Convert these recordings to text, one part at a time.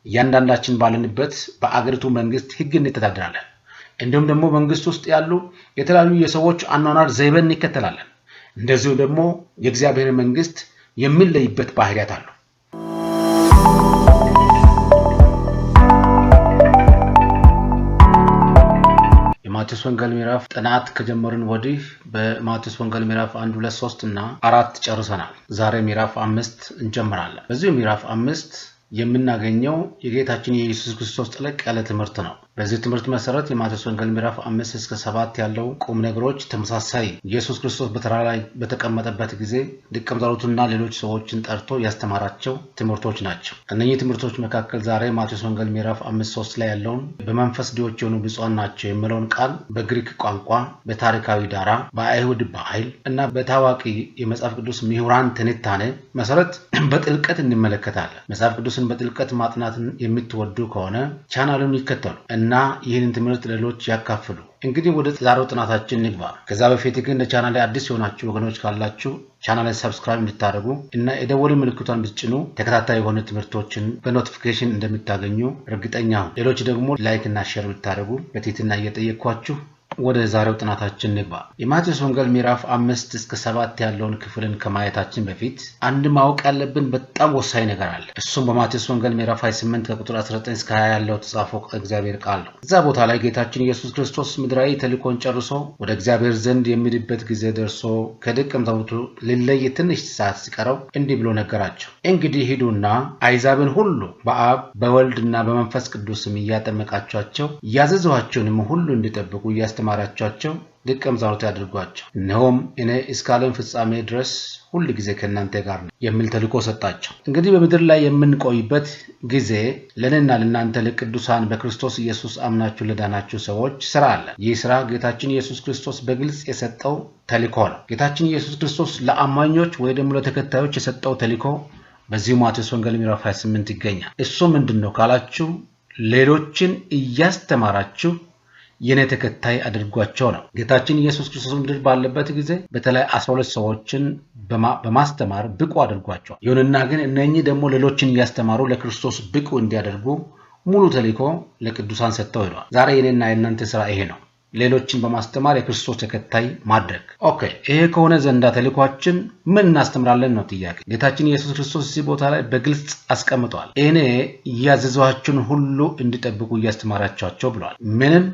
እያንዳንዳችን ባለንበት በአገሪቱ መንግስት ህግ እንተዳደራለን። እንዲሁም ደግሞ መንግስት ውስጥ ያሉ የተለያዩ የሰዎች አኗኗር ዘይቤን እንከተላለን። እንደዚሁ ደግሞ የእግዚአብሔር መንግስት የሚለይበት ባህሪያት አሉ። የማቴዎስ ወንጌል ምዕራፍ ጥናት ከጀመርን ወዲህ በማቴዎስ ወንጌል ምዕራፍ 1፣ 2፣ 3 እና 4 ጨርሰናል። ዛሬ ምዕራፍ 5 እንጀምራለን። በዚሁ ምዕራፍ 5 የምናገኘው የጌታችን የኢየሱስ ክርስቶስ ጠለቅ ያለ ትምህርት ነው። በዚህ ትምህርት መሰረት የማቴዎስ ወንጌል ምዕራፍ 5 እስከ 7 ያለው ቁም ነገሮች ተመሳሳይ ኢየሱስ ክርስቶስ በተራራ ላይ በተቀመጠበት ጊዜ ደቀ መዛሙርቱና ሌሎች ሰዎችን ጠርቶ ያስተማራቸው ትምህርቶች ናቸው። እነኚህ ትምህርቶች መካከል ዛሬ ማቴዎስ ወንጌል ምዕራፍ 5:3 ላይ ያለውን በመንፈስ ድሆች የሆኑ ብፁዓን ናቸው የሚለውን ቃል በግሪክ ቋንቋ፣ በታሪካዊ ዳራ፣ በአይሁድ ባህል እና በታዋቂ የመጽሐፍ ቅዱስ ምሁራን ትንታኔ መሰረት በጥልቀት እንመለከታለን። መጽሐፍ ቅዱስን በጥልቀት ማጥናትን የምትወዱ ከሆነ ቻናሉን ይከተሉ እና ይህንን ትምህርት ለሌሎች ያካፍሉ። እንግዲህ ወደ ዛሬው ጥናታችን ንግባ። ከዛ በፊት ግን ለቻናሌ አዲስ የሆናችሁ ወገኖች ካላችሁ ቻናሌን subscribe እንድታደርጉ እና የደወል ምልክቷን ብትጭኑ ተከታታይ የሆኑ ትምህርቶችን በ notification እንደምታገኙ እርግጠኛ ሁኑ። ሌሎች ደግሞ like እና share ብታደርጉ በትህትና እየጠየኳችሁ ወደ ዛሬው ጥናታችን ንግባ። የማቴዎስ ወንጌል ምዕራፍ 5 እስከ 7 ያለውን ክፍልን ከማየታችን በፊት አንድ ማወቅ ያለብን በጣም ወሳኝ ነገር አለ። እሱም በማቴዎስ ወንጌል ምዕራፍ 28 ከቁጥር 19 እስከ 20 ያለው የተጻፈው እግዚአብሔር ቃል ነው። እዛ ቦታ ላይ ጌታችን ኢየሱስ ክርስቶስ ምድራዊ ተልእኮን ጨርሶ ወደ እግዚአብሔር ዘንድ የሚሄድበት ጊዜ ደርሶ ከደቀ መዛሙርቱ ሊለይ ትንሽ ሰዓት ሲቀረው እንዲህ ብሎ ነገራቸው። እንግዲህ ሂዱና አሕዛብን ሁሉ በአብ በወልድና በመንፈስ ቅዱስም እያጠመቃችኋቸው ያዘዝኋቸውንም ሁሉ እንዲጠብቁ እያስተማራችኋቸው ደቀ መዛሙርት ያድርጓቸው። እነሆም እኔ እስከ ዓለም ፍጻሜ ድረስ ሁል ጊዜ ከእናንተ ጋር ነኝ የሚል ተልእኮ ሰጣቸው። እንግዲህ በምድር ላይ የምንቆይበት ጊዜ ለእኔና ለእናንተ ለቅዱሳን በክርስቶስ ኢየሱስ አምናችሁ ለዳናችሁ ሰዎች ስራ አለ። ይህ ስራ ጌታችን ኢየሱስ ክርስቶስ በግልጽ የሰጠው ተልእኮ ነው። ጌታችን ኢየሱስ ክርስቶስ ለአማኞች ወይ ደግሞ ለተከታዮች የሰጠው ተልእኮ በዚሁ ማቴዎስ ወንጌል ምዕራፍ 28 ይገኛል። እሱ ምንድን ነው ካላችሁ ሌሎችን እያስተማራችሁ የኔ ተከታይ አድርጓቸው ነው። ጌታችን ኢየሱስ ክርስቶስ ምድር ባለበት ጊዜ በተለይ 12 ሰዎችን በማስተማር ብቁ አድርጓቸዋል። ይሁንና ግን እነኚህ ደግሞ ሌሎችን እያስተማሩ ለክርስቶስ ብቁ እንዲያደርጉ ሙሉ ተልእኮ ለቅዱሳን ሰጥተው ሄደዋል። ዛሬ የኔና የእናንተ ስራ ይሄ ነው፣ ሌሎችን በማስተማር የክርስቶስ ተከታይ ማድረግ። Okay፣ ይሄ ከሆነ ዘንዳ ተልእኳችን ምን እናስተምራለን ነው ጥያቄ። ጌታችን ኢየሱስ ክርስቶስ እዚህ ቦታ ላይ በግልጽ አስቀምጧል። እኔ ያዘዝኋችሁን ሁሉ እንዲጠብቁ እያስተማራችኋቸው ብለዋል። ምንም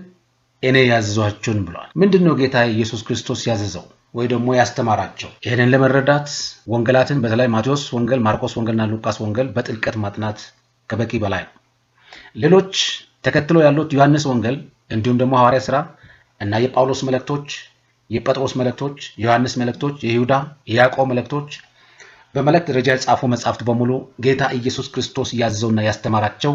እኔ ያዘዝኋችሁን ብለዋል። ምንድነው ጌታ ኢየሱስ ክርስቶስ ያዘዘው ወይ ደግሞ ያስተማራቸው? ይህንን ለመረዳት ወንጌላትን በተለይ ማቴዎስ ወንጌል፣ ማርቆስ ወንጌልና ሉቃስ ወንጌል በጥልቀት ማጥናት ከበቂ በላይ ነው። ሌሎች ተከትሎ ያሉት ዮሐንስ ወንጌል እንዲሁም ደግሞ ሐዋርያ ሥራ እና የጳውሎስ መልእክቶች፣ የጴጥሮስ መልእክቶች፣ የዮሐንስ መልእክቶች፣ የይሁዳ የያዕቆብ መልእክቶች በመልእክት ደረጃ የጻፉ መጻሕፍት በሙሉ ጌታ ኢየሱስ ክርስቶስ ያዘዘውና ያስተማራቸው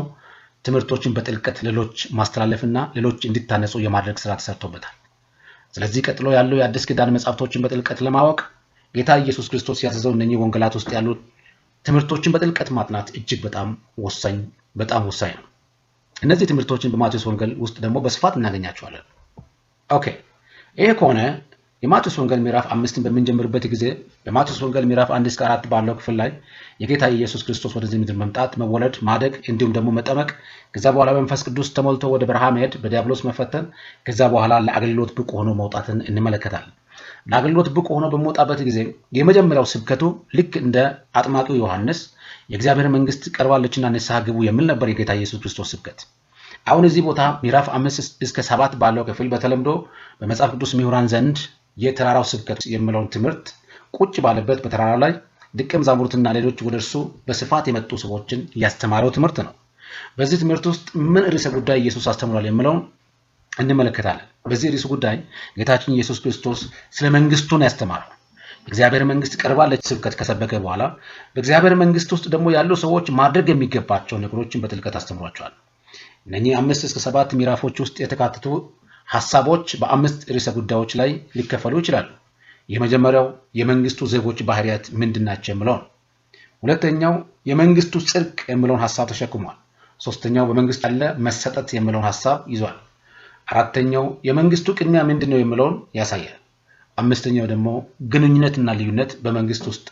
ትምህርቶችን በጥልቀት ሌሎች ማስተላለፍና ሌሎች እንዲታነጹ የማድረግ ስራ ተሰርቶበታል። ስለዚህ ቀጥሎ ያለው የአዲስ ኪዳን መጻሕፍቶችን በጥልቀት ለማወቅ ጌታ ኢየሱስ ክርስቶስ ያዘዘው እነኚህ ወንጌላት ውስጥ ያሉ ትምህርቶችን በጥልቀት ማጥናት እጅግ በጣም ወሳኝ በጣም ወሳኝ ነው። እነዚህ ትምህርቶችን በማቴዎስ ወንጌል ውስጥ ደግሞ በስፋት እናገኛቸዋለን። Okay፣ ይሄ ከሆነ የማቴዎስ ወንጌል ምዕራፍ 5ን በምንጀምርበት ጊዜ በማቴዎስ ወንጌል ምዕራፍ 1 እስከ 4 ባለው ክፍል ላይ የጌታ ኢየሱስ ክርስቶስ ወደዚህ ምድር መምጣት፣ መወለድ፣ ማደግ እንዲሁም ደግሞ መጠመቅ፣ ከዛ በኋላ በመንፈስ ቅዱስ ተሞልቶ ወደ በረሃ መሄድ፣ በዲያብሎስ መፈተን፣ ከዛ በኋላ ለአገልግሎት ብቁ ሆኖ መውጣትን እንመለከታለን። ለአገልግሎት ብቁ ሆኖ በመውጣበት ጊዜ የመጀመሪያው ስብከቱ ልክ እንደ አጥማቂው ዮሐንስ የእግዚአብሔር መንግስት ቀርባለችና ንስሐ ግቡ የሚል ነበር የጌታ ኢየሱስ ክርስቶስ ስብከት። አሁን እዚህ ቦታ ምዕራፍ 5 እስከ 7 ባለው ክፍል በተለምዶ በመጽሐፍ ቅዱስ ምሁራን ዘንድ የተራራው ስብከት የሚለውን ትምህርት ቁጭ ባለበት በተራራው ላይ ደቀ መዛሙርትና ሌሎች ወደ እርሱ በስፋት የመጡ ሰዎችን ያስተማረው ትምህርት ነው። በዚህ ትምህርት ውስጥ ምን ርዕሰ ጉዳይ ኢየሱስ አስተምሯል የሚለውን እንመለከታለን። በዚህ ርዕሰ ጉዳይ ጌታችን ኢየሱስ ክርስቶስ ስለ መንግስቱ ነው ያስተማረው። እግዚአብሔር መንግስት ቀርባለች ስብከት ከሰበከ በኋላ በእግዚአብሔር መንግስት ውስጥ ደግሞ ያሉ ሰዎች ማድረግ የሚገባቸው ነገሮችን በጥልቀት አስተምሯቸዋል። እነኚህ 5 እስከ 7 ምዕራፎች ውስጥ የተካተቱ ሐሳቦች በአምስት ርዕሰ ጉዳዮች ላይ ሊከፈሉ ይችላሉ። የመጀመሪያው የመንግስቱ ዜጎች ባህሪያት ምንድናቸው የሚለው ነው። ሁለተኛው የመንግስቱ ጽድቅ የሚለውን ሐሳብ ተሸክሟል። ሶስተኛው በመንግስቱ ያለ መሰጠት የሚለውን ሐሳብ ይዟል። አራተኛው የመንግስቱ ቅድሚያ ምንድነው የሚለውን ያሳያል። አምስተኛው ደግሞ ግንኙነትና ልዩነት በመንግስት ውስጥ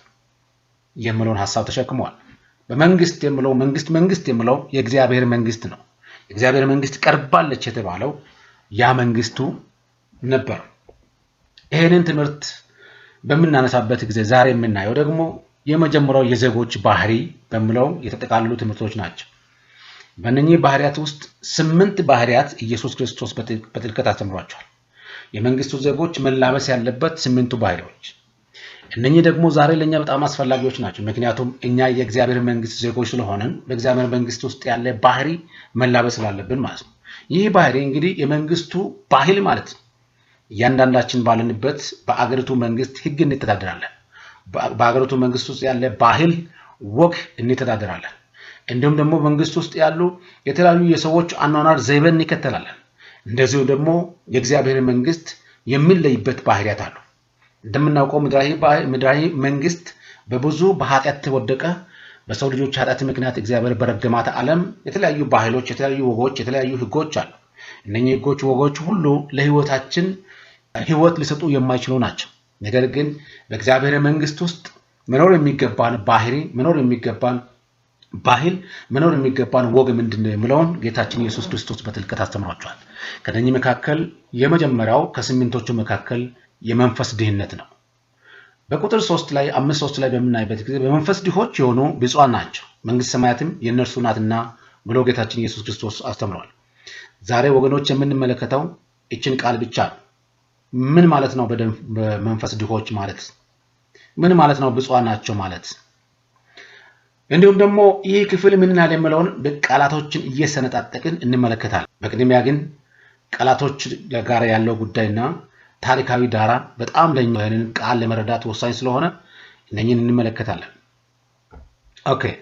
የሚለውን ሐሳብ ተሸክሟል። በመንግስት የምለው መንግስት መንግስት የምለው የእግዚአብሔር መንግስት ነው። የእግዚአብሔር መንግስት ቀርባለች የተባለው ያ መንግስቱ ነበር። ይህንን ትምህርት በምናነሳበት ጊዜ ዛሬ የምናየው ደግሞ የመጀመሪያው የዜጎች ባህሪ በሚለው የተጠቃለሉ ትምህርቶች ናቸው። በእነኚህ ባህሪያት ውስጥ 8 ባህሪያት ኢየሱስ ክርስቶስ በጥልቀት አስተምሯቸዋል። የመንግስቱ ዜጎች መላበስ ያለበት 8ቱ ባህሪዎች። እነኚህ ደግሞ ዛሬ ለእኛ በጣም አስፈላጊዎች ናቸው። ምክንያቱም እኛ የእግዚአብሔር መንግስት ዜጎች ስለሆንን በእግዚአብሔር መንግስት ውስጥ ያለ ባህሪ መላበስ ስላለብን ማለት ነው። ይህ ባህሪ እንግዲህ የመንግስቱ ባህል ማለት ነው። እያንዳንዳችን ባለንበት በአገሪቱ መንግስት ህግ እንተዳደራለን። በአገሪቱ መንግስት ውስጥ ያለ ባህል፣ ወግ እንተዳደራለን። እንዲሁም ደግሞ መንግስት ውስጥ ያሉ የተለያዩ የሰዎች አኗኗር ዘይቤን እንከተላለን። እንደዚሁ ደግሞ የእግዚአብሔር መንግስት የሚለይበት ባህሪያት አሉ። እንደምናውቀው ምድራዊ መንግስት በብዙ በኃጢአት ተወደቀ። በሰው ልጆች ኃጢአት ምክንያት እግዚአብሔር በረገማት ዓለም የተለያዩ ባህሎች፣ የተለያዩ ወጎች፣ የተለያዩ ህጎች አሉ። እነኚህ ህጎች፣ ወጎች ሁሉ ለህይወታችን ህይወት ሊሰጡ የማይችሉ ናቸው። ነገር ግን በእግዚአብሔር መንግስት ውስጥ መኖር የሚገባን ባህሪ፣ መኖር የሚገባን ባህል፣ መኖር የሚገባን ወግ ምንድን ነው የሚለውን ጌታችን ኢየሱስ ክርስቶስ በጥልቀት አስተምሯቸዋል። ከነኚህ መካከል የመጀመሪያው ከ8ቶቹ መካከል የመንፈስ ድህነት ነው። በቁጥር 3 ላይ 5:3 ላይ በምናይበት ጊዜ በመንፈስ ድሆች የሆኑ ብፁዓን ናቸው መንግስተ ሰማያትም የእነርሱ ናትና ብሎ ጌታችን ኢየሱስ ክርስቶስ አስተምሯል። ዛሬ ወገኖች የምንመለከተው ይችን ቃል ብቻ ነው። ምን ማለት ነው በመንፈስ ድሆች ማለት? ምን ማለት ነው ብፁዓን ናቸው ማለት? እንዲሁም ደግሞ ይህ ክፍል ምን ይላል የሚለውን ቃላቶችን እየሰነጣጠቅን እንመለከታለን። በቅድሚያ ግን ቃላቶች ጋር ያለው ጉዳይና ታሪካዊ ዳራ በጣም ለኛ ይሄንን ቃል ለመረዳት ወሳኝ ስለሆነ እነኚህን እንመለከታለን። Okay፣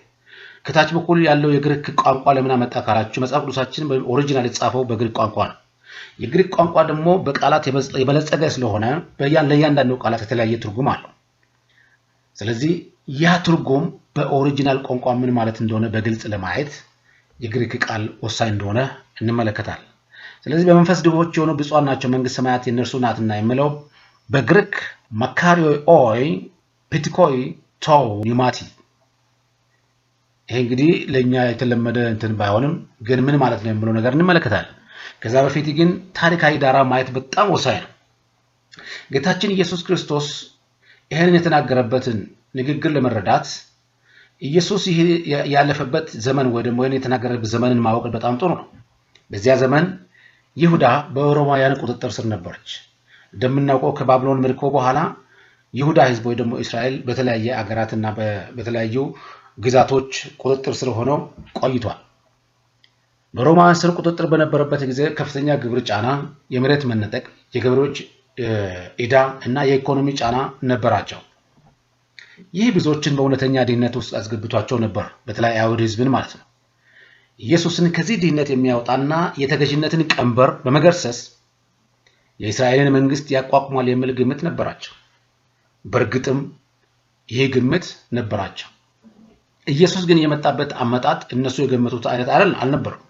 ከታች በኩል ያለው የግሪክ ቋንቋ ለምን አመጣ ካላችሁ መጽሐፍ ቅዱሳችን original የተጻፈው በግሪክ ቋንቋ ነው። የግሪክ ቋንቋ ደግሞ በቃላት የበለጸገ ስለሆነ ለእያንዳንዱ ቃላት የተለያየ ትርጉም አለው። ስለዚህ ያ ትርጉም በ original ቋንቋ ምን ማለት እንደሆነ በግልጽ ለማየት የግሪክ ቃል ወሳኝ እንደሆነ እንመለከታለን። ስለዚህ በመንፈስ ድሆች የሆኑ ብፁዓን ናቸው መንግስተ ሰማያት የእነርሱ ናትና የሚለው በግሪክ ማካሪዮይ ኦይ ፒቲኮይ ቶው ኒማቲ። ይሄ እንግዲህ ለኛ የተለመደ እንትን ባይሆንም ግን ምን ማለት ነው የሚለው ነገር እንመለከታለን። ከዛ በፊት ግን ታሪካዊ ዳራ ማየት በጣም ወሳኝ ነው። ጌታችን ኢየሱስ ክርስቶስ ይሄንን የተናገረበትን ንግግር ለመረዳት ኢየሱስ ይሄ ያለፈበት ዘመን ወይ ደግሞ ይሄን የተናገረበት ዘመንን ማወቅ በጣም ጥሩ ነው። በዚያ ዘመን ይሁዳ በሮማውያን ቁጥጥር ስር ነበረች። እንደምናውቀው ከባቢሎን ምርኮ በኋላ ይሁዳ ህዝብ ወይ ደግሞ እስራኤል በተለያየ አገራትና በተለያዩ ግዛቶች ቁጥጥር ስር ሆነው ቆይቷል። በሮማውያን ስር ቁጥጥር በነበረበት ጊዜ ከፍተኛ ግብር ጫና፣ የመሬት መነጠቅ፣ የገበሬዎች ዕዳ እና የኢኮኖሚ ጫና ነበራቸው። ይህ ብዙዎችን በእውነተኛ ድህነት ውስጥ አስገብቷቸው ነበር፣ በተለይ አይሁድ ህዝብን ማለት ነው። ኢየሱስን ከዚህ ድህነት የሚያወጣና የተገዥነትን ቀንበር በመገርሰስ የእስራኤልን መንግስት ያቋቁማል የሚል ግምት ነበራቸው። በእርግጥም ይህ ግምት ነበራቸው። ኢየሱስ ግን የመጣበት አመጣጥ እነሱ የገመቱት አይነት አልነበረም።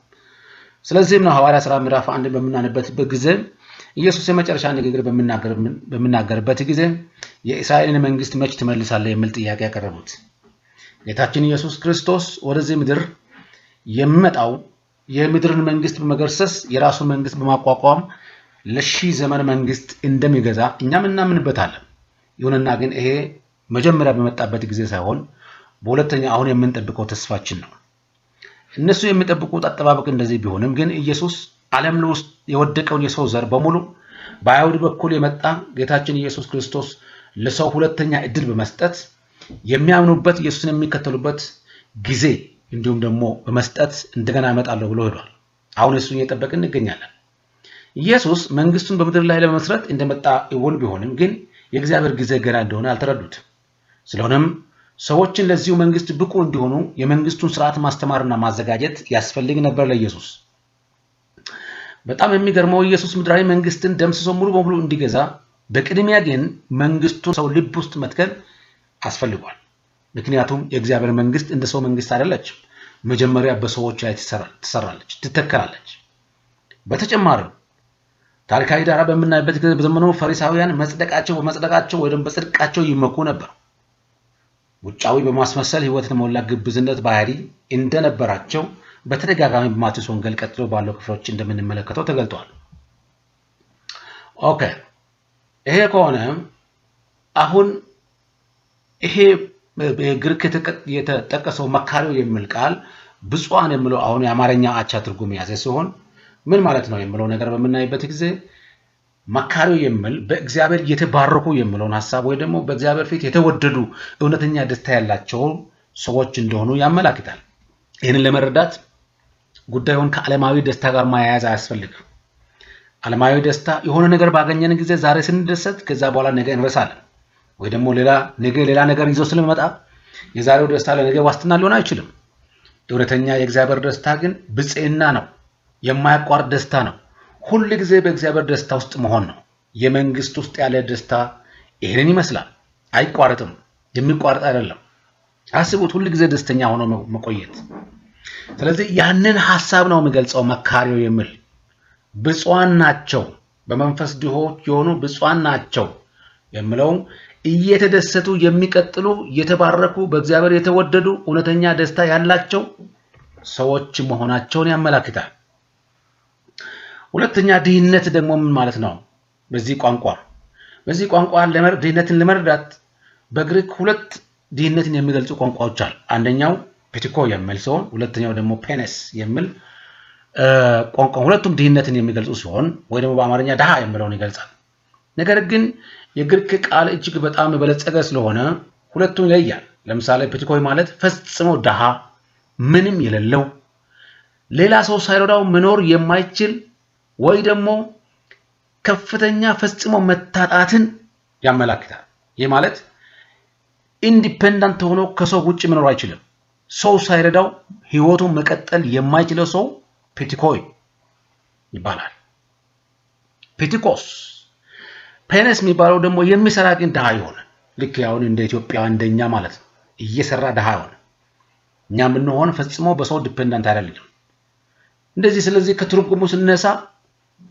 ስለዚህም ነው ሐዋርያት ሥራ ምዕራፍ 1 በምናነብበት ጊዜ ኢየሱስ የመጨረሻ ንግግር በሚናገርበት ጊዜ የእስራኤልን መንግስት መች ትመልሳለህ የሚል ጥያቄ ያቀረቡት። ጌታችን ኢየሱስ ክርስቶስ ወደዚህ ምድር የሚመጣው የምድርን መንግስት በመገርሰስ የራሱን መንግስት በማቋቋም ለሺህ ዘመን መንግስት እንደሚገዛ እኛም እናምንበታለን። ይሁንና ግን ይሄ መጀመሪያ በመጣበት ጊዜ ሳይሆን በሁለተኛ አሁን የምንጠብቀው ተስፋችን ነው። እነሱ የሚጠብቁት አጠባበቅ እንደዚህ ቢሆንም ግን ኢየሱስ ዓለም ውስጥ የወደቀውን የሰው ዘር በሙሉ በአይሁድ በኩል የመጣ ጌታችን ኢየሱስ ክርስቶስ ለሰው ሁለተኛ እድል በመስጠት የሚያምኑበት ኢየሱስን የሚከተሉበት ጊዜ እንዲሁም ደግሞ በመስጠት እንደገና እመጣለሁ ብሎ ሄዷል። አሁን እሱን እየጠበቅን እንገኛለን። ኢየሱስ መንግስቱን በምድር ላይ ለመመስረት እንደመጣ እውን ቢሆንም ግን የእግዚአብሔር ጊዜ ገና እንደሆነ አልተረዱትም። ስለሆነም ሰዎችን ለዚሁ መንግስት ብቁ እንዲሆኑ የመንግስቱን ስርዓት ማስተማርና ማዘጋጀት ያስፈልግ ነበር ለኢየሱስ። በጣም የሚገርመው ኢየሱስ ምድራዊ መንግስትን ደምስሶ ሙሉ በሙሉ እንዲገዛ በቅድሚያ ግን መንግስቱን ሰው ልብ ውስጥ መትከል አስፈልጓል። ምክንያቱም የእግዚአብሔር መንግስት እንደ ሰው መንግስት አይደለችም። መጀመሪያ በሰዎች ላይ ትሰራለች፣ ትተከላለች። በተጨማሪም ታሪካዊ ዳራ በምናይበት ጊዜ በዘመኑ ፈሪሳውያን መጽደቃቸው በመጽደቃቸው ወይ ደግሞ በጽድቃቸው ይመኩ ነበር። ውጫዊ በማስመሰል ሕይወት የተሞላ ግብዝነት ባህሪ እንደነበራቸው በተደጋጋሚ በማቴዎስ ወንጌል ቀጥሎ ባለው ክፍሎች እንደምንመለከተው ተገልጧል። Okay፣ ይሄ ከሆነ አሁን ይሄ በግሪክ የተጠቀሰው መካሪው የሚል ቃል ብፁዓን የሚለው አሁን የአማርኛ አቻ ትርጉም የያዘ ሲሆን ምን ማለት ነው የሚለው ነገር በምናይበት ጊዜ መካሪው የሚል በእግዚአብሔር የተባረኩ የሚለውን ሀሳብ ወይ ደግሞ በእግዚአብሔር ፊት የተወደዱ፣ እውነተኛ ደስታ ያላቸው ሰዎች እንደሆኑ ያመላክታል። ይህንን ለመረዳት ጉዳዩን ከዓለማዊ ደስታ ጋር ማያያዝ አያስፈልግም። ዓለማዊ ደስታ የሆነ ነገር ባገኘን ጊዜ ዛሬ ስንደሰት ከዛ በኋላ ነገ እንረሳለን፣ ወይ ደግሞ ሌላ ነገ ሌላ ነገር ይዞ ስለሚመጣ የዛሬው ደስታ ለነገ ዋስትና ሊሆን አይችልም። እውነተኛ የእግዚአብሔር ደስታ ግን ብጽዕና ነው፣ የማያቋርጥ ደስታ ነው። ሁል ጊዜ በእግዚአብሔር ደስታ ውስጥ መሆን ነው። የመንግስት ውስጥ ያለ ደስታ ይህንን ይመስላል። አይቋረጥም፣ የሚቋረጥ አይደለም። አስቡት፣ ሁል ጊዜ ደስተኛ ሆኖ መቆየት። ስለዚህ ያንን ሀሳብ ነው የሚገልጸው መካሪው የሚል። ብፁዓን ናቸው፣ በመንፈስ ድሆች የሆኑ ብፁዓን ናቸው የሚለው እየተደሰቱ የሚቀጥሉ፣ የተባረኩ፣ በእግዚአብሔር የተወደዱ፣ እውነተኛ ደስታ ያላቸው ሰዎች መሆናቸውን ያመላክታል። ሁለተኛ ድህነት ደግሞ ምን ማለት ነው? በዚህ ቋንቋ ድህነትን ለመረዳት በግሪክ ሁለት ድህነትን የሚገልጹ ቋንቋዎች አሉ። አንደኛው ፔቲኮ የሚል ሲሆን ሁለተኛው ደግሞ ፔነስ የሚል ቋንቋ። ሁለቱም ድህነትን የሚገልጹ ሲሆን ወይ ደግሞ በአማርኛ ድሃ የሚለውን ይገልጻል። ነገር ግን የግሪክ ቃል እጅግ በጣም የበለጸገ ስለሆነ ሁለቱን ይለያል። ለምሳሌ ፔቲኮይ ማለት ፈጽሞ ድሃ፣ ምንም የሌለው፣ ሌላ ሰው ሳይረዳው መኖር የማይችል ወይ ደግሞ ከፍተኛ ፈጽሞ መታጣትን ያመላክታል። ይህ ማለት independent ሆኖ ከሰው ውጭ መኖር አይችልም። ሰው ሳይረዳው ህይወቱን መቀጠል የማይችለው ሰው ፔቲኮይ ይባላል። ፔቲኮስ። ፔነስ የሚባለው ደግሞ የሚሰራ ግን ድሃ የሆነ፣ ልክ አሁን እንደ ኢትዮጵያ እንደኛ ማለት ነው። እየሰራ ድሃ የሆነ። እኛ ብንሆን ፈጽሞ በሰው dependent አይደለም። እንደዚህ። ስለዚህ ከትርጉሙ ስነሳ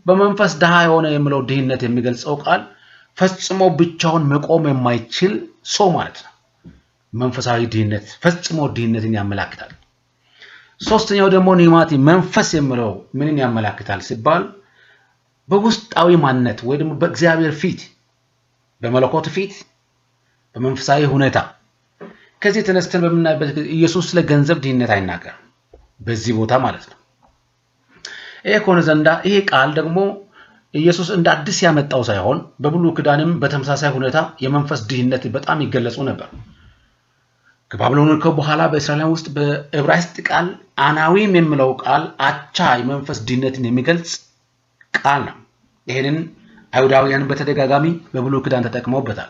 በመንፈስ ድሃ የሆነ የሚለው ድህነት የሚገልጸው ቃል ፈጽሞ ብቻውን መቆም የማይችል ሰው ማለት ነው። መንፈሳዊ ድህነት ፈጽሞ ድህነትን ያመላክታል። ሶስተኛው ደግሞ ኒማቲ መንፈስ የሚለው ምንን ያመላክታል ሲባል በውስጣዊ ማንነት ወይ ደግሞ በእግዚአብሔር ፊት፣ በመለኮት ፊት፣ በመንፈሳዊ ሁኔታ። ከዚህ ተነስተን በምናይበት ጊዜ ኢየሱስ ስለ ገንዘብ ድህነት አይናገርም በዚህ ቦታ ማለት ነው። ይሄ ከሆነ ዘንዳ ይሄ ቃል ደግሞ ኢየሱስ እንደ አዲስ ያመጣው ሳይሆን በብሉይ ኪዳንም በተመሳሳይ ሁኔታ የመንፈስ ድህነት በጣም ይገለጹ ነበር። ከባቢሎን ምርኮ በኋላ በእስራኤል ውስጥ በዕብራይስጥ ቃል አናዊም የሚለው ቃል አቻ የመንፈስ ድህነትን የሚገልጽ ቃል ነው። ይህንን አይሁዳውያን በተደጋጋሚ በብሉይ ኪዳን ተጠቅመውበታል።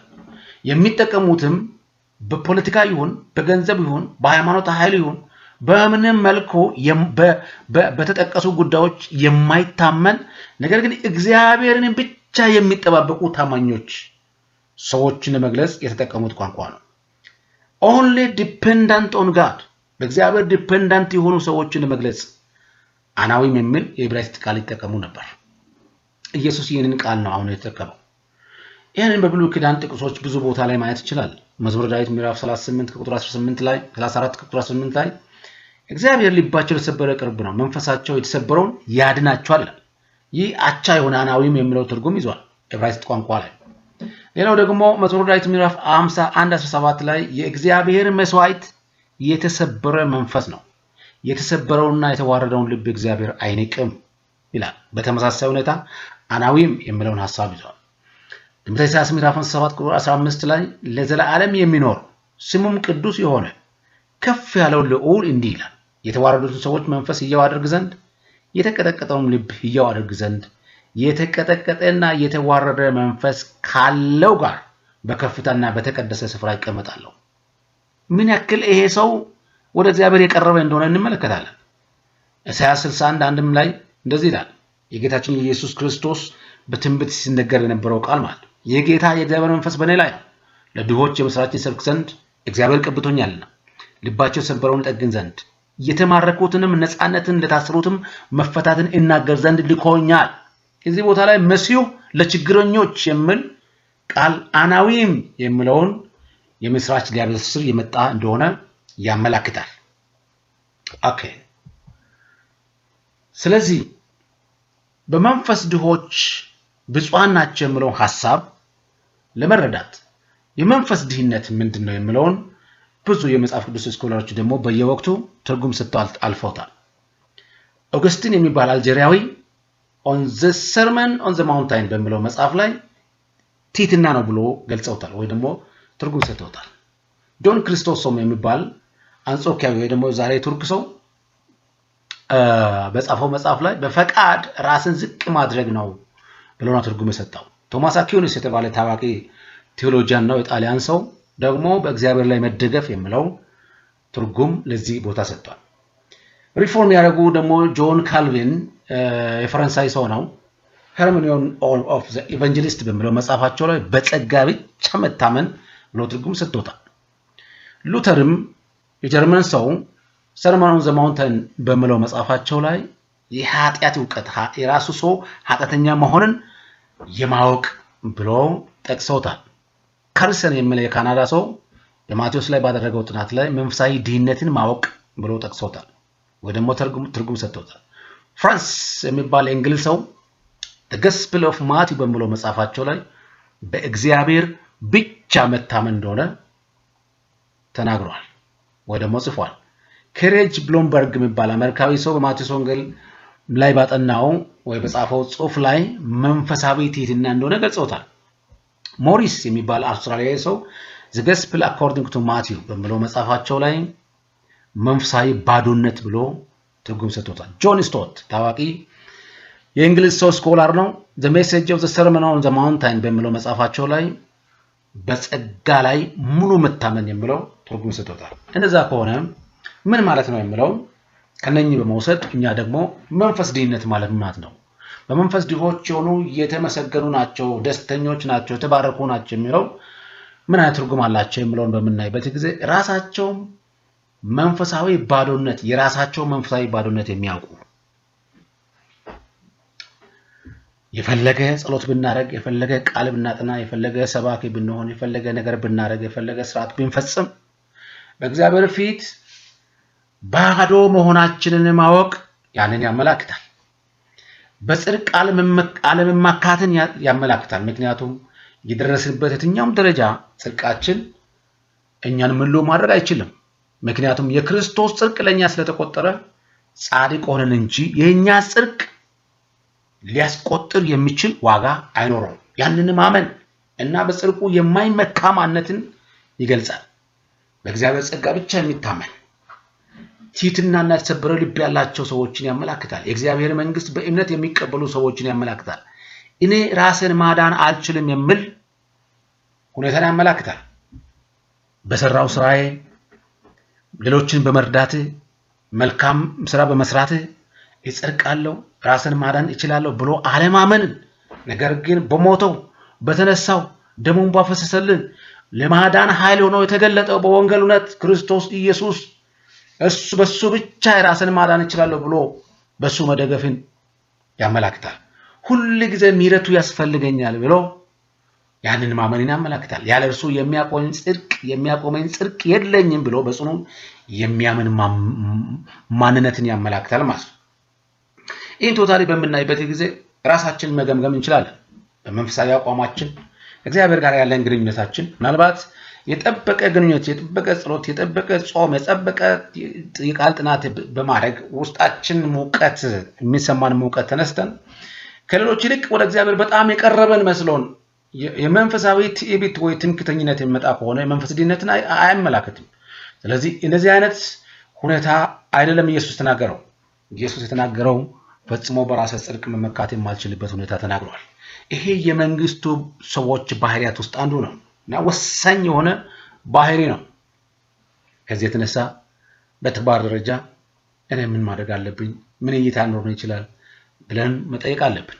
የሚጠቀሙትም በፖለቲካ ይሁን፣ በገንዘብ ይሁን፣ በሃይማኖት ኃይል ይሁን፣ በምንም መልኩ በተጠቀሱ ጉዳዮች የማይታመን ነገር ግን እግዚአብሔርን ብቻ የሚጠባበቁ ታማኞች ሰዎችን ለመግለጽ የተጠቀሙት ቋንቋ ነው። Only dependent on God፣ በእግዚአብሔር dependent የሆኑ ሰዎችን ለመግለጽ አናዊም የሚል የዕብራይስጥ ቃል ይጠቀሙ ነበር። ኢየሱስ ይህንን ቃል ነው አሁን የተጠቀመው። ይህንን በብሉይ ኪዳን ጥቅሶች ብዙ ቦታ ላይ ማየት ይችላል። መዝሙረ ዳዊት ምዕራፍ 38 ከቁጥር 18 ላይ፣ 34 ከቁጥር 18 ላይ እግዚአብሔር ልባቸው ለተሰበረ ቅርብ ነው፣ መንፈሳቸው የተሰበረውን ያድናቸዋል ይላል። ይህ አቻ የሆነ አናዊም የሚለው ትርጉም ይዟል ዕብራይስጥ ቋንቋ ላይ። ሌላው ደግሞ መዝሙረ ዳዊት ምዕራፍ 51 17 ላይ የእግዚአብሔር መስዋዕት የተሰበረ መንፈስ ነው፣ የተሰበረውና የተዋረደውን ልብ እግዚአብሔር አይንቅም ይላል። በተመሳሳይ ሁኔታ አናዊም የሚለውን ሀሳብ ይዟል። ትንቢተ ኢሳይያስ ምዕራፍ 57 ቁጥር 15 ላይ ለዘላለም የሚኖር ስሙም ቅዱስ የሆነ ከፍ ያለው ልዑል እንዲህ ይላል፣ የተዋረዱትን ሰዎች መንፈስ ሕያው አደርግ ዘንድ፣ የተቀጠቀጠውን ልብ ሕያው አደርግ ዘንድ፣ የተቀጠቀጠና የተዋረደ መንፈስ ካለው ጋር በከፍታና በተቀደሰ ስፍራ እቀመጣለሁ። ምን ያክል ይሄ ሰው ወደ እግዚአብሔር የቀረበ እንደሆነ እንመለከታለን። ኢሳይያስ 61 አንድም ላይ እንደዚህ ይላል። የጌታችን የኢየሱስ ክርስቶስ በትንቢት ሲነገር የነበረው ቃል ማለት ነው። የጌታ የእግዚአብሔር መንፈስ በእኔ ላይ ነው፣ ለድሆች የምሥራችን እሰብክ ዘንድ እግዚአብሔር ቀብቶኛልና፣ ልባቸው የተሰበረውን እጠግን ዘንድ፣ የተማረኩትንም ነፃነትን ለታሰሩትም መፈታትን እናገር ዘንድ ልኮኛል። እዚህ ቦታ ላይ መሲሁ ለችግረኞች የሚል ቃል አናዊም የሚለውን የምስራች ሊያበስር የመጣ እንደሆነ ያመላክታል። Okay፣ ስለዚህ በመንፈስ ድሆች ብፁዓን ናቸው የሚለውን ሐሳብ ለመረዳት የመንፈስ ድህነት ምንድን ነው የሚለውን ብዙ የመጽሐፍ ቅዱስ scholar ኦች ደግሞ በየወቅቱ ትርጉም ሰጥተው አልፈውታል። ኦገስቲን የሚባል አልጄሪያዊ On the Sermon on the Mountain በሚለው መጽሐፍ ላይ ትህትና ነው ብሎ ገልጸውታል ወይ ደግሞ ትርጉም ሰጥተውታል። ጆን ክሪሶስቶም የሚባል አንጾኪያዊ ወይ ደግሞ ዛሬ ቱርክ ሰው በጻፈው መጽሐፍ ላይ በፈቃድ ራስን ዝቅ ማድረግ ነው ብሎ ነው ትርጉም የሰጠው። ቶማስ አኪዩኒስ የተባለ ታዋቂ theologian ነው፣ የጣሊያን ሰው ደግሞ በእግዚአብሔር ላይ መደገፍ የሚለው ትርጉም ለዚህ ቦታ ሰጥቷል። ሪፎርም ያደረጉ ደግሞ ጆን ካልቪን የፈረንሳይ ሰው ነው። Hermeneutics of the Evangelist በሚለው መጽሐፋቸው ላይ በጸጋ ብቻ መታመን ብሎ ትርጉም ሰጥቶታል። ሉተርም የጀርመን ሰው Sermon on the Mountain በሚለው መጽሐፋቸው ላይ የኃጢአት እውቀት፣ የራሱ ሰው ኃጢአተኛ መሆንን የማወቅ ብሎ ጠቅሰውታል። ካርሰን የሚለው የካናዳ ሰው በማቴዎስ ላይ ባደረገው ጥናት ላይ መንፈሳዊ ድህነትን ማወቅ ብሎ ጠቅሰውታል ወይ ደግሞ ትርጉም ሰጥተውታል። ፍራንስ የሚባል የእንግሊዝ ሰው Gospel of Matthew በሚለው መጽሐፋቸው ላይ በእግዚአብሔር ብቻ መታመን እንደሆነ ተናግሯል ወይ ደግሞ ጽፏል። ክሬግ ብሎምበርግ የሚባል አሜሪካዊ ሰው በማቴዎስ ወንጌል ላይ ባጠናው ወይ በጻፈው ጽሑፍ ላይ መንፈሳዊ ትህትና እንደሆነ ገልጸውታል። ሞሪስ የሚባል አውስትራሊያዊ ሰው The Gospel According to Matthew በሚለው መጽሐፋቸው ላይ መንፈሳዊ ባዶነት ብሎ ትርጉም ሰጥቶታል። ጆን ስቶት ታዋቂ የእንግሊዝ ሰው scholar ነው። The Message of the Sermon on the Mountain በሚለው መጽሐፋቸው ላይ በጸጋ ላይ ሙሉ መታመን የሚለው ትርጉም ሰጥቶታል። እንደዛ ከሆነ ምን ማለት ነው የሚለው ከነኚህ በመውሰድ እኛ ደግሞ መንፈስ ድህነት ማለት ምን ማለት ነው? በመንፈስ ድሆች የሆኑ የተመሰገኑ ናቸው፣ ደስተኞች ናቸው፣ የተባረኩ ናቸው የሚለው ምን አይነት ትርጉም አላቸው የሚለውን በምናይበት ጊዜ ራሳቸው መንፈሳዊ ባዶነት የራሳቸው መንፈሳዊ ባዶነት የሚያውቁ፣ የፈለገ ጸሎት ብናደርግ፣ የፈለገ ቃል ብናጠና፣ የፈለገ ሰባኪ ብንሆን፣ የፈለገ ነገር ብናደርግ፣ የፈለገ ስርዓት ብንፈጽም በእግዚአብሔር ፊት ባዶ መሆናችንን ማወቅ ያንን ያመላክታል። በጽድቅ አለመመካትን ያመላክታል። ምክንያቱም የደረስንበት የትኛውም ደረጃ ጽድቃችን እኛን ምሉ ማድረግ አይችልም። ምክንያቱም የክርስቶስ ጽድቅ ለእኛ ስለተቆጠረ ጻድቅ ሆነን እንጂ የእኛ ጽድቅ ሊያስቆጥር የሚችል ዋጋ አይኖረውም። ያንን ማመን እና በጽድቁ የማይመካ ማንነትን ይገልጻል። በእግዚአብሔር ጸጋ ብቻ የሚታመን ትሕትናና የተሰበረ ልብ ያላቸው ሰዎችን ያመላክታል። የእግዚአብሔር መንግሥት በእምነት የሚቀበሉ ሰዎችን ያመላክታል። እኔ ራስን ማዳን አልችልም የሚል ሁኔታን ያመላክታል። በሰራው ስራዬ፣ ሌሎችን በመርዳት፣ መልካም ስራ በመስራት እጸድቃለሁ፣ ራስን ማዳን እችላለሁ ብሎ አለማመንን፣ ነገር ግን በሞተው፣ በተነሳው፣ ደሙን ባፈሰሰልን፣ ለማዳን ኃይል ሆኖ የተገለጠው በወንጌል እውነት ክርስቶስ ኢየሱስ እሱ በሱ ብቻ የራስን ማዳን እችላለሁ ብሎ በሱ መደገፍን ያመላክታል። ሁል ጊዜ ምሕረቱ ያስፈልገኛል ብሎ ያንን ማመንን ያመላክታል። ያለ እርሱ የሚያቆመኝ ጽድቅ የለኝም ብሎ በጽኑ የሚያምን ማንነትን ያመላክታል ማለት ነው። ይህን totally በምናይበት ጊዜ ራሳችንን መገምገም እንችላለን። በመንፈሳዊ አቋማችን፣ እግዚአብሔር ጋር ያለን ግንኙነታችን ምናልባት የጠበቀ ግንኙነት፣ የጠበቀ ጸሎት፣ የጠበቀ ጾም፣ የጠበቀ የቃል ጥናት በማድረግ ውስጣችን ሙቀት የሚሰማን ሙቀት ተነስተን ከሌሎች ይልቅ ወደ እግዚአብሔር በጣም የቀረበን መስሎን የመንፈሳዊ ትዕቢት ወይ ትምክተኝነት የሚመጣ ከሆነ የመንፈስ ድህነትን አያመላክትም። ስለዚህ እንደዚህ አይነት ሁኔታ አይደለም ኢየሱስ ተናገረው። ኢየሱስ የተናገረው ፈጽሞ በራስ ጽድቅ መመካት የማልችልበት ሁኔታ ተናግሯል። ይሄ የመንግስቱ ሰዎች ባህሪያት ውስጥ አንዱ ነው እና ወሳኝ የሆነ ባህሪ ነው። ከዚህ የተነሳ በተግባር ደረጃ እኔ ምን ማድረግ አለብኝ፣ ምን እይታ ሊኖረን ይችላል ብለን መጠየቅ አለብን።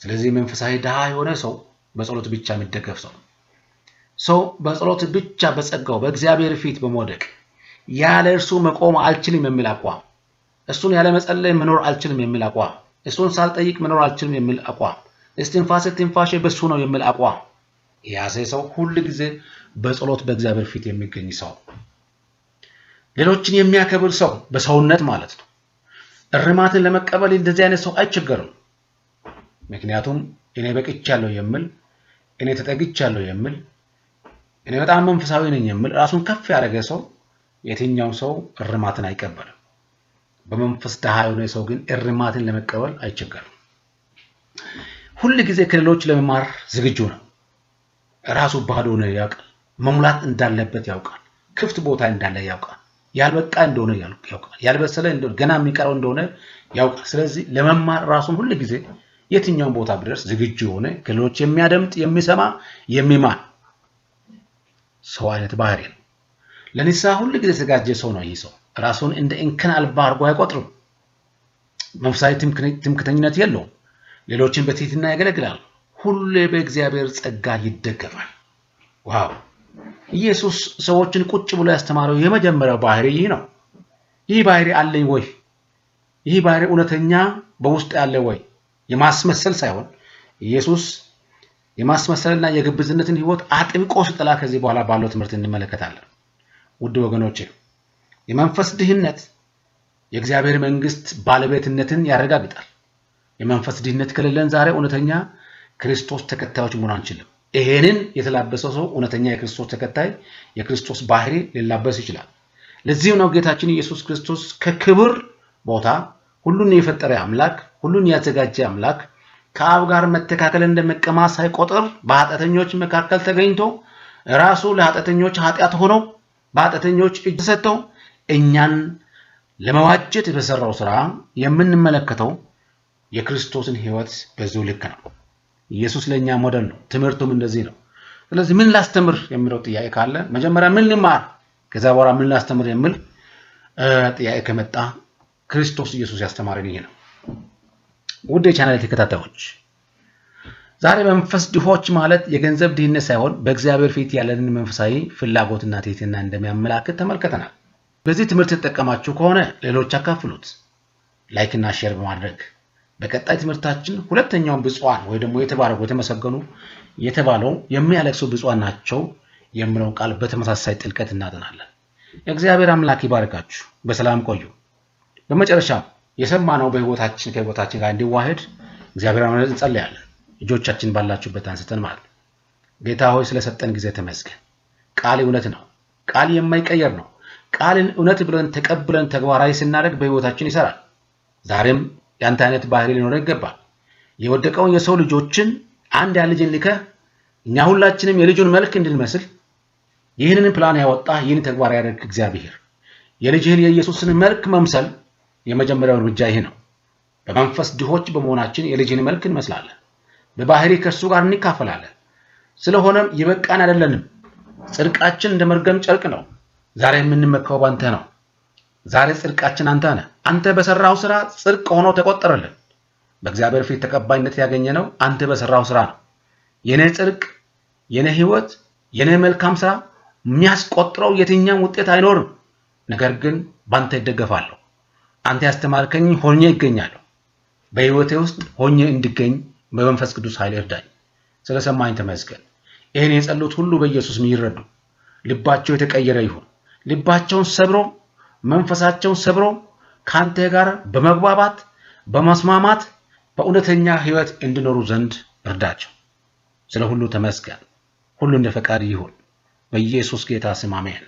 ስለዚህ መንፈሳዊ ድሃ የሆነ ሰው በጸሎት ብቻ የሚደገፍ ሰው በጸሎት ብቻ በጸጋው በእግዚአብሔር ፊት በመውደቅ ያለ እርሱ መቆም አልችልም የሚል አቋም፣ እሱን ያለ መጸለይ መኖር አልችልም የሚል አቋም፣ እሱን ሳልጠይቅ መኖር አልችልም የሚል አቋም፣ እስትንፋሴ ትንፋሼ በሱ ነው የሚል አቋም፣ የያዘ ሰው ሁል ጊዜ በጸሎት በእግዚአብሔር ፊት የሚገኝ ሰው፣ ሌሎችን የሚያከብር ሰው በሰውነት ማለት ነው። እርማትን ለመቀበል እንደዚህ አይነት ሰው አይቸገርም። ምክንያቱም እኔ በቅቻለሁ የሚል፣ እኔ ተጠግቻለሁ የሚል፣ እኔ በጣም መንፈሳዊ ነኝ የሚል ራሱን ከፍ ያደረገ ሰው የትኛውም ሰው እርማትን አይቀበልም። በመንፈስ ድሃ የሆነ ሰው ግን እርማትን ለመቀበል አይቸገርም። ሁል ጊዜ ከሌሎች ለመማር ዝግጁ ነው። ራሱ ባዶ ነው ያውቃል። መሙላት እንዳለበት ያውቃል። ክፍት ቦታ እንዳለ ያውቃል። ያልበቃ እንደሆነ ያውቃል። ያልበሰለ እንደሆነ፣ ገና የሚቀረው እንደሆነ ያውቃል። ስለዚህ ለመማር ራሱን ሁል ጊዜ የትኛውን ቦታ ቢደርስ ዝግጁ የሆነ፣ ከሌሎች የሚያደምጥ፣ የሚሰማ፣ የሚማር ሰው አይነት ባህሪ ነው። ለንስሐ ሁል ጊዜ የተዘጋጀ ሰው ነው። ይህ ሰው ራሱን እንደ እንከን አልባ አድርጎ አይቆጥርም። መንፈሳዊ ትምክተኝነት የለውም። ሌሎችን በትህትና ያገለግላል። ሁሌ በእግዚአብሔር ጸጋ ይደገፋል። Wow! ኢየሱስ ሰዎችን ቁጭ ብሎ ያስተማረው የመጀመሪያው ባህሪ ይህ ነው። ይህ ባህሪ አለኝ ወይ? ይህ ባህሪ እውነተኛ በውስጥ ያለ ወይ? የማስመሰል ሳይሆን፣ ኢየሱስ የማስመሰልና የግብዝነትን ሕይወት አጥብቆ ሲጠላ ከዚህ በኋላ ባለው ትምህርት እንመለከታለን። ውድ ወገኖቼ፣ የመንፈስ ድህነት የእግዚአብሔር መንግስት ባለቤትነትን ያረጋግጣል። የመንፈስ ድህነት ከሌለን ዛሬ እውነተኛ ክርስቶስ ተከታዮች መሆን አንችልም። ይሄንን የተላበሰው ሰው እውነተኛ የክርስቶስ ተከታይ፣ የክርስቶስ ባህሪ ሊላበስ ይችላል። ለዚህም ነው ጌታችን ኢየሱስ ክርስቶስ ከክብር ቦታ ሁሉን የፈጠረ አምላክ፣ ሁሉን ያዘጋጀ አምላክ፣ ከአብ ጋር መተካከል እንደመቀማት ሳይቆጥር በኃጢአተኞች መካከል ተገኝቶ፣ ራሱ ለኃጢአተኞች ኃጢአት ሆኖ፣ በኃጢአተኞች እጅ ተሰጥቶ እኛን ለመዋጀት በሰራው ስራ የምንመለከተው የክርስቶስን ሕይወት በዚሁ ልክ ነው። ኢየሱስ ለእኛ ሞዴል ነው። ትምህርቱም እንደዚህ ነው። ስለዚህ ምን ላስተምር የሚለው ጥያቄ ካለ መጀመሪያ ምን ልማር፣ ከዛ በኋላ ምን ላስተምር የሚል ጥያቄ ከመጣ ክርስቶስ ኢየሱስ ያስተማረን ይሄ ነው። ውድ የቻናል ተከታታዮች፣ ዛሬ መንፈስ ድሆች ማለት የገንዘብ ድህነት ሳይሆን በእግዚአብሔር ፊት ያለንን መንፈሳዊ ፍላጎትና ትህትና እንደሚያመላክት ተመልክተናል። በዚህ ትምህርት የተጠቀማችሁ ከሆነ ሌሎች አካፍሉት፣ like እና share በማድረግ። በቀጣይ ትምህርታችን ሁለተኛውን ብፁዓን ወይ ደግሞ የተባረኩ፣ የተመሰገኑ የተባለው የሚያለቅሱ ብፁዓን ናቸው የሚለውን ቃል በተመሳሳይ ጥልቀት እናጠናለን። እግዚአብሔር አምላክ ይባርካችሁ። በሰላም ቆዩ። በመጨረሻም የሰማነው በህይወታችን ከህይወታችን ጋር እንዲዋሄድ እግዚአብሔር አምላክ እንጸልያለን። እጆቻችን ባላችሁበት አንስተን ማለት ነው። ጌታ ሆይ፣ ስለሰጠን ጊዜ ተመስገን። ቃል እውነት ነው። ቃል የማይቀየር ነው። ቃልን እውነት ብለን ተቀብለን ተግባራዊ ስናደርግ በህይወታችን ይሰራል። ዛሬም የአንተ አይነት ባህሪ ሊኖረን ይገባል። የወደቀውን የሰው ልጆችን አንድ ልጅን ልከህ እኛ ሁላችንም የልጁን መልክ እንድንመስል ይህንን ፕላን ያወጣ፣ ይህን ተግባር ያደርግ እግዚአብሔር፣ የልጅህን የኢየሱስን መልክ መምሰል የመጀመሪያው እርምጃ ይህ ነው። በመንፈስ ድሆች በመሆናችን የልጅህን መልክ እንመስላለን። በባህሪ ከእርሱ ጋር እንካፈላለን። ስለሆነም የበቃን አይደለንም። ጽድቃችን እንደ መርገም ጨርቅ ነው። ዛሬ የምንመካው ባንተ ነው። ዛሬ ጽድቃችን አንተ ነህ። አንተ በሰራኸው ስራ ጽድቅ ሆኖ ተቆጠረልን። በእግዚአብሔር ፊት ተቀባይነት ያገኘነው አንተ በሰራኸው ስራ ነው። የኔ ጽድቅ፣ የኔ ህይወት፣ የኔ መልካም ስራ የሚያስቆጥረው የትኛም ውጤት አይኖርም። ነገር ግን ባንተ እደገፋለሁ። አንተ ያስተማርከኝ ሆኜ እገኛለሁ። በህይወቴ ውስጥ ሆኜ እንድገኝ በመንፈስ ቅዱስ ኃይል እርዳኝ። ስለሰማኸኝ ተመስገን። ይህን የጸለዩት ሁሉ በኢየሱስ ይረዱ። ልባቸው የተቀየረ ይሁን። ልባቸውን ሰብሮ፣ መንፈሳቸውን ሰብሮ ከአንተ ጋር በመግባባት፣ በመስማማት በእውነተኛ ህይወት እንዲኖሩ ዘንድ እርዳቸው። ስለ ሁሉ ተመስገን። ሁሉ እንደ ፈቃድህ ይሁን። በኢየሱስ ጌታ ስም አሜን።